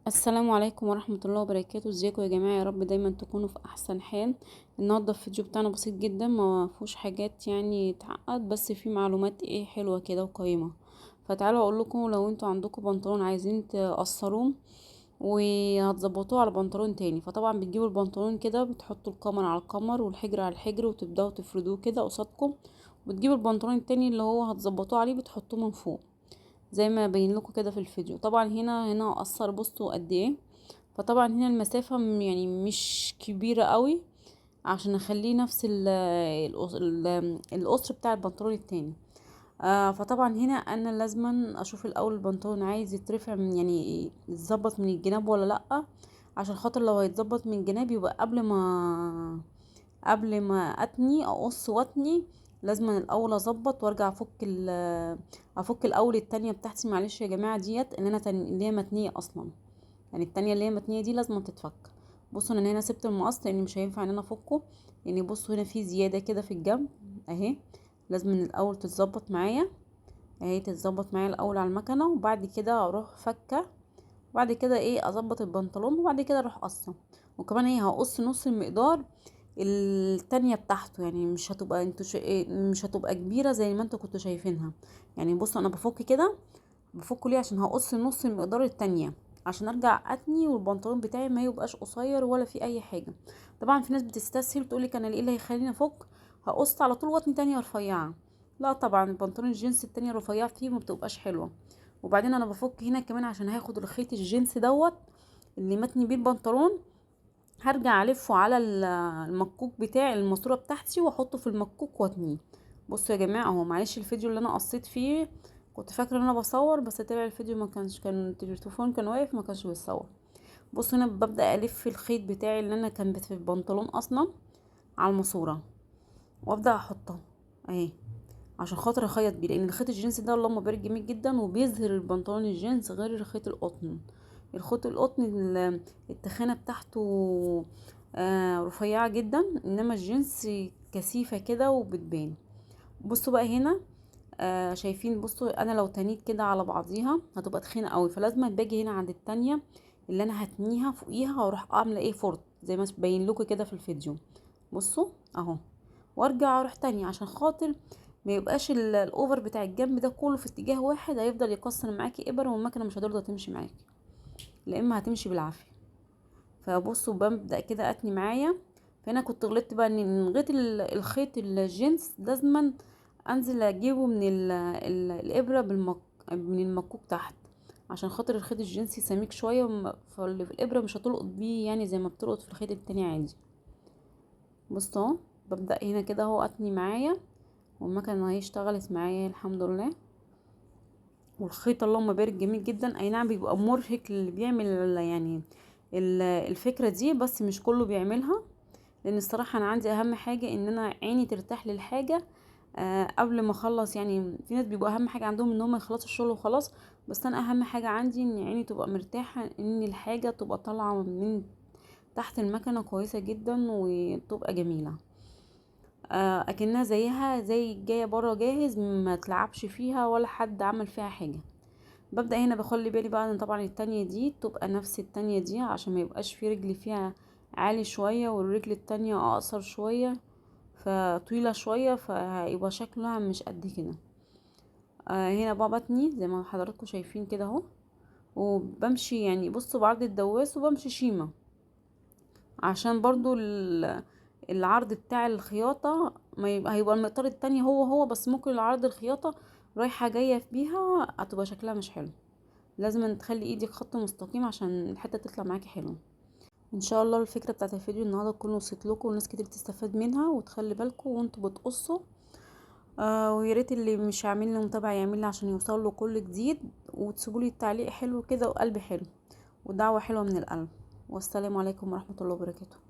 السلام عليكم ورحمة الله وبركاته. ازيكم يا جماعة؟ يا رب دايما تكونوا في احسن حال. النهاردة الفيديو بتاعنا بسيط جدا، ما فيهوش حاجات يعني تعقد، بس فيه معلومات ايه حلوة كده وقيمة. فتعالوا اقول لكم، لو انتوا عندكم بنطلون عايزين تقصروه وهتظبطوه على بنطلون تاني، فطبعا بتجيبوا البنطلون كده، بتحطوا القمر على القمر والحجر على الحجر، وتبداوا تفردوه كده قصادكم، وتجيبوا البنطلون التاني اللي هو هتظبطوه عليه بتحطوه من فوق زي ما باين لكم كده في الفيديو. طبعا هنا هقصر، بصوا قد ايه. فطبعا هنا المسافة يعني مش كبيرة قوي عشان اخليه نفس القصر بتاع البنطلون التاني. فطبعا هنا انا لازما اشوف الاول البنطلون عايز يترفع من، يعني يتظبط من الجناب ولا لا، عشان خاطر لو هيتظبط من الجناب يبقى قبل ما اتني اقص واتني لازم الاول اظبط وارجع افك الاول التانية بتاعتي. معلش يا جماعة، ديت اللي انا اللي هي متنيه اصلا، يعني التانية اللي هي متنيه دي لازم تتفك. بصوا انا هنا سبت المقص لان مش هينفع ان انا افكه، يعني بصوا هنا في زيادة كده في الجنب اهي، لازم من الاول تتظبط معايا اهي، تتظبط معايا الاول على المكنه، وبعد كده اروح فكه، وبعد كده ايه اظبط البنطلون، وبعد كده اروح قصة. وكمان ايه هقص نص المقدار التانية بتاعته، يعني مش هتبقى انتوا إيه، مش هتبقى كبيرة زي ما انتوا كنتوا شايفينها. يعني بصوا انا بفك كده، بفكه ليه؟ عشان هقص نص المقدار التانية عشان ارجع اتني والبنطلون بتاعي ما يبقاش قصير ولا فيه اي حاجة. طبعا في ناس بتستسهل تقولك انا ايه اللي هيخليني افك، هقص على طول واتني تانية رفيعة. لا طبعا البنطلون الجينز التانية رفيعة فيه ما بتبقاش حلوة. وبعدين انا بفك هنا كمان عشان هاخد الخيط الجينز دوت اللي متني بيه البنطلون، هرجع الفه على المكوك بتاعي الماسورة بتاعتي واحطه في المكوك واتنيه. بصوا يا جماعة اهو، معلش الفيديو اللي انا قصيت فيه كنت فاكره ان انا بصور، بس طلع الفيديو ما كانش، كان التليفون كان واقف ما كانش بيصور. بصوا هنا ببدا الف الخيط بتاعي اللي انا كان في البنطلون اصلا على الماسورة، وابدا احطه اهي عشان خاطر اخيط بيه، لان الخيط الجينز ده اللهم بارك جميل جدا وبيظهر البنطلون الجينز غير الخيط القطن. الخيط القطن التخانه بتاعته رفيعة جدا، انما الجينز كثيفة كده وبتبان. بصوا بقى هنا، شايفين؟ بصوا انا لو تنيت كده على بعضيها هتبقى تخينة قوي، فلازم باجي هنا عند التانية اللي انا هتنيها فوقيها واروح عامله ايه فرط زي ما باين لكم كده في الفيديو. بصوا اهو، وارجع اروح تانية عشان خاطر ما يبقاش الاوفر بتاع الجنب ده كله في اتجاه واحد، هيفضل يكسر معاكي ابر والمكنه مش هترضى تمشي معاكي، لا اما هتمشي بالعافية. فبصوا ببدا كده اتني معايا. فهنا كنت غلطت بقى ان لغيت الخيط الجينز لازما انزل اجيبه من الابره من المكوك تحت، عشان خاطر الخيط الجينسي سميك شوية، فالابره مش هتلقط بيه يعني زي ما بتلقط في الخيط التاني عادي. بصوا اهو ببدا هنا كده اهو اتني معايا، والمكنه اهي اشتغلت معايا الحمد لله. والخيط اللهم بارك جميل جدا، اي نعم بيبقى مرهق اللي بيعمل يعني الفكرة دي، بس مش كله بيعملها، لان الصراحة انا عندي اهم حاجة ان انا عيني ترتاح للحاجة قبل ما اخلص. يعني في ناس بيبقى اهم حاجة عندهم ان هم يخلصوا الشغل وخلاص، بس انا اهم حاجة عندي ان عيني تبقى مرتاحة، ان الحاجة تبقى طالعه من تحت المكنه كويسة جدا وتبقى جميلة، اكنها زيها زي الجاية بره جاهز، ما تلعبش فيها ولا حد عمل فيها حاجة. ببدا هنا بخلي بالي بقى ان طبعا التانية دي تبقى نفس التانية دي عشان ما يبقاش في رجل فيها عالي شوية والرجل التانية اقصر شوية فطويلة شوية، فهيبقى شكلها مش قد كده. هنا بقى بتني زي ما حضراتكم شايفين كده اهو، وبمشي يعني بصوا بعرض الدواس وبمشي شيمه، عشان برضو العرض بتاع الخياطة ما يبقى، هيبقى المقدار التاني هو هو، بس ممكن العرض الخياطة رايحة جاية بيها هتبقى شكلها مش حلو. لازم تخلي ايدك خط مستقيم عشان الحتة تطلع معاكي حلو. ان شاء الله الفكرة بتاعت الفيديو النهارده تكون وصلت لكم وناس كتير تستفاد منها، وتخلي بالكم وانتوا بتقصوا. ويا ريت اللي مش عامل لي متابعه يعمل لي عشان يوصل له كل جديد، وتسيبوا لي التعليق حلو كده وقلب حلو ودعوة حلوة من القلب. والسلام عليكم ورحمة الله وبركاته.